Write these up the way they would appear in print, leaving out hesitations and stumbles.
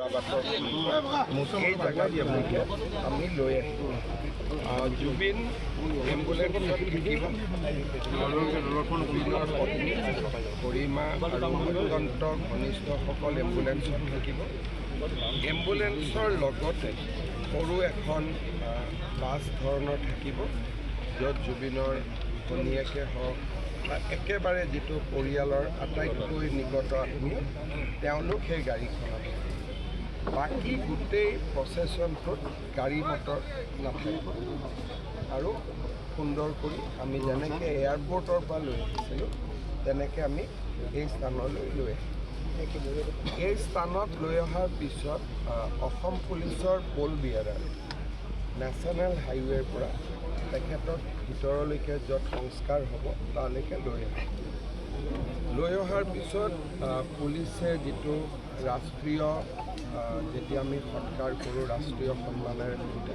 যোৰাবাটৰ সেই জেগাটোলৈকে আমি লৈ আহিম। জুবিন এম্বুলেঞ্চত থাকিব আৰু জুবিনৰ পত্নী গৰিমা আৰু অত্যন্ত ঘনিষ্ঠসকল এম্বুলেঞ্চত থাকিব। এম্বুলেঞ্চৰ লগতে সৰু এখন বাছ ধৰণৰ থাকিব, য'ত জুবিনৰ ভনীয়েকে হওক বা একেবাৰে যিটো পৰিয়ালৰ আটাইতকৈ নিকট আত্মীয়, তেওঁলোক সেই গাড়ীখনত থাকিব। বাকী গোটেই প্ৰচেছনটোত গাড়ী মটৰ নাথাকিব আৰু সুন্দৰ কৰি আমি যেনেকৈ এয়াৰপৰ্টৰ পৰা লৈ আহিছিলোঁ, তেনেকৈ আমি এই স্থানলৈ লৈ আহিম। এই স্থানত লৈ অহাৰ পিছত অসম পুলিচৰ পল বিয়াৰাৰ নেশ্যনেল হাইৱেৰ পৰা তেখেতক ভিতৰলৈকে, য'ত সংস্কাৰ হ'ব তালৈকে লৈ আহে। লৈ অহাৰ পিছত পুলিচে যিটো ৰাষ্ট্ৰীয় যেতিয়া আমি সৎকাৰ কৰোঁ ৰাষ্ট্ৰীয় সন্মানেৰে সৈতে,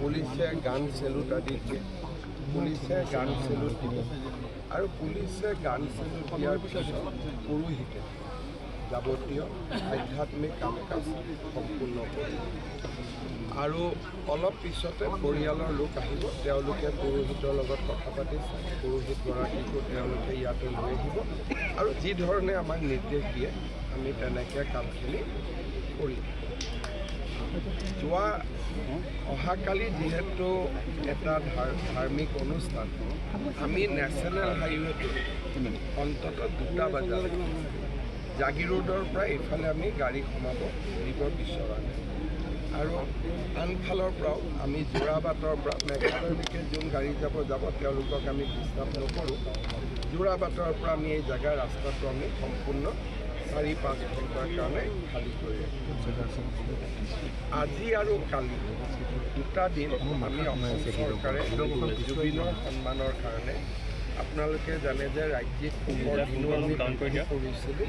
পুলিচে গান চেলুট আদি দিয়ে। পুলিচে গান চেলুট দিব আৰু পুলিচে গান চেলুট দিয়াৰ পিছত পুৰোহিতে যাৱতীয় আধ্যাত্মিক কাম কাজ সম্পূৰ্ণ কৰিব আৰু অলপ পিছতে পৰিয়ালৰ লোক আহিব। তেওঁলোকে পুৰোহিতৰ লগত কথা পাতিছে। পুৰোহিতগৰাকীকো তেওঁলোকে ইয়াতে লৈ আহিব আৰু যি ধৰণে আমাক নিৰ্দেশ দিয়ে, আমি তেনেকৈ কামখিনি কৰিম। অহাকালি যিহেতু এটা ধাৰ্মিক অনুষ্ঠান, আমি নেশ্যনেল হাইৱেটোত অন্ততঃ 2টা বজালৈকে জাগিৰোডৰ পৰা এইফালে আমি গাড়ী সোমাব দিব বিচৰা নাই আৰু আনফালৰ পৰাও আমি যোৰাবাটৰ পৰা মেঘালয়লৈকে যোন গাড়ী যাব যাব, তেওঁলোকক আমি ডিষ্টাৰ্ব নকৰোঁ। যোৰাবাটৰ পৰা আমি এই জেগাৰ ৰাস্তাটো আমি সম্পূৰ্ণ 4-5 ঘণ্টাৰ কাৰণে খালী কৰি ৰাখিম। আজি আৰু কালি দুটা দিন আমি অসম চৰকাৰে জুবিনৰ সন্মানৰ কাৰণে, আপোনালোকে জানে যে ৰাজ্যিক শোকৰ দিনো আমি ঘোষণা কৰিছিলোঁ,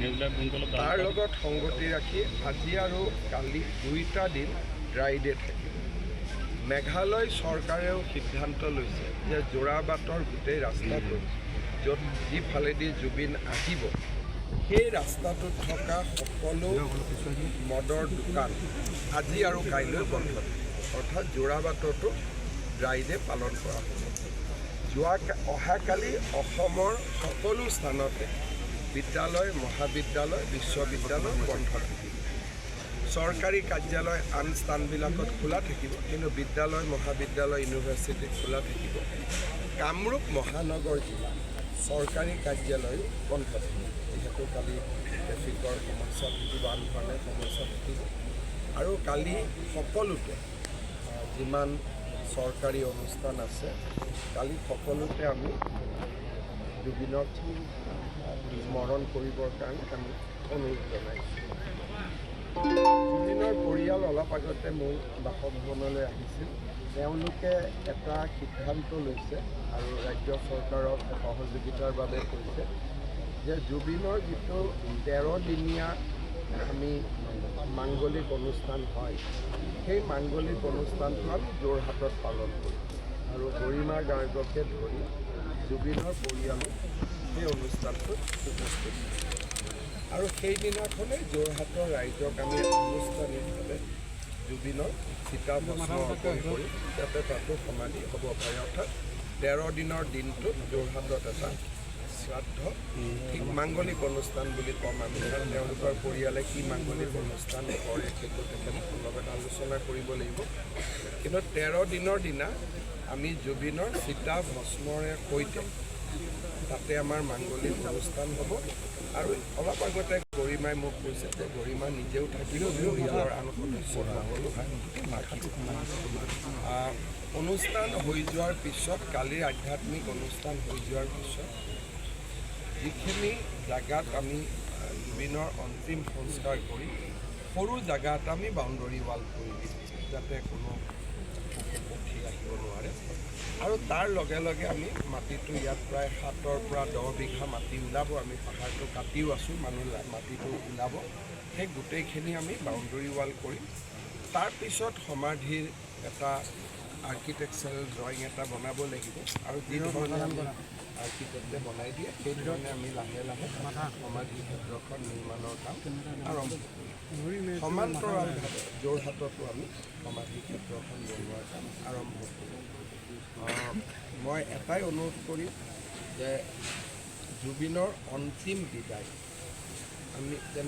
তাৰ লগত সংগতি ৰাখি আজি আৰু কালি দুইটা দিন ড্ৰাই ডে থাকিব। মেঘালয় চৰকাৰেও সিদ্ধান্ত লৈছে যে যোৰাবাটৰ গোটেই ৰাস্তাটো, য'ত যিফালেদি জুবিন আহিব, সেই ৰাস্তাটোত থকা সকলো মদৰ দোকান আজি আৰু কাইলৈ বন্ধ থাকিব। অৰ্থাৎ যোৰাবাটতো ড্ৰাই ডে পালন কৰা হ'ব। অহাকালি অসমৰ সকলো স্থানতে বিদ্যালয়, মহাবিদ্যালয়, বিশ্ববিদ্যালয় বন্ধ থাকিব। চৰকাৰী কাৰ্যালয় আন স্থানবিলাকত খোলা থাকিব, কিন্তু বিদ্যালয়, মহাবিদ্যালয়, ইউনিভাৰ্চিটি খোলা থাকিব। কামৰূপ মহানগৰ জিলা চৰকাৰী কাৰ্যালয়ো বন্ধ থাকিব, যিহেতু কালি ট্ৰেফিকৰ সমস্যা থাকিব, আন ধৰণে সমস্যা থাকিব। আৰু কালি সকলোতে যিমান চৰকাৰী অনুষ্ঠান আছে, কালি সকলোতে আমি জুবিনক স্মৰণ কৰিবৰ কাৰণে আমি অনুৰোধ জনাইছোঁ। জুবিনৰ পৰিয়াল অলপ আগতে মোৰ বাসভৱনলৈ আহিছিল। তেওঁলোকে এটা সিদ্ধান্ত লৈছে আৰু ৰাজ্য চৰকাৰক সহযোগিতাৰ বাবে কৈছে যে জুবিনৰ যিটো 13 দিনীয়া আমি মাংগলিক অনুষ্ঠান হয়, সেই মাংগলিক অনুষ্ঠানটো আমি যোৰহাটত পালন কৰিম আৰু গৰিমা গাৰ্গকে ধৰি জুবিনৰ পৰিয়ালো সেই অনুষ্ঠানটোত উপস্থিত থাকিব আৰু সেইদিনাখনেই যোৰহাটৰ ৰাইজক আমি আনুষ্ঠানিকভাৱে জুবিনৰ চিতাভস্ম অৰ্পণ কৰিম, যাতে তাতো সমাধি হ'ব পাৰে। অৰ্থাৎ 13 দিনৰ দিনটোত যোৰহাটত এটা শ্ৰাদ্ধ, ঠিক মাংগলিক অনুষ্ঠান বুলি ক'ম আমি, কাৰণ তেওঁলোকৰ পৰিয়ালে কি মাংগলিক অনুষ্ঠান কৰে সেইটো তেখেতৰ লগত আলোচনা কৰিব লাগিব। কিন্তু 13 দিনৰ দিনা আমি জুবিনৰ চিতা ভস্মৰে সৈতে তাতে আমাৰ মাংগলিক অনুষ্ঠান হ'ব। আৰু অলপ আগতে গৰিমাই মোক কৈছে যে গৰিমা নিজেও থাকিব, পৰিয়ালৰ আন সদস্যসকলো থাকিব। অনুষ্ঠান হৈ যোৱাৰ পিছত, কালিৰ আধ্যাত্মিক অনুষ্ঠান হৈ যোৱাৰ পিছত, যিখিনি জাগাত আমি জুবিনৰ অন্তিম সংস্কাৰ কৰি সৰু জাগা এটা আমি বাউণ্ডৰী ৱাল কৰি দিম, যাতে কোনো পশু পক্ষী আহিব নোৱাৰে। আৰু তাৰ লগে লগে আমি মাটিটো, ইয়াত প্ৰায় 7ৰ পৰা 10 বিঘা মাটি ওলাব, আমি পাহাৰটো কাটিও আছোঁ, মানুহ মাটিটো ওলাব, সেই গোটেইখিনি আমি বাউণ্ডৰী ৱাল কৰিম। তাৰপিছত সমাধিৰ এটা আৰ্কিটেকচাৰেল ড্ৰয়িং এটা বনাব লাগিব আৰু যি ধৰণে আমি আৰ্কিটেক্টে বনাই দিয়ে, সেই ধৰণে আমি লাহে লাহে সমাধি ক্ষেত্ৰখন নিৰ্মাণৰ কাম আৰম্ভ কৰিম। সমান্তৰালভাৱে যোৰহাটতো আমি সমাধি ক্ষেত্ৰখন বনোৱাৰ কাম আৰম্ভ কৰিম। মই এটাই অনুৰোধ কৰিম যে জুবিনৰ অন্তিম বিদায় আমি যেনে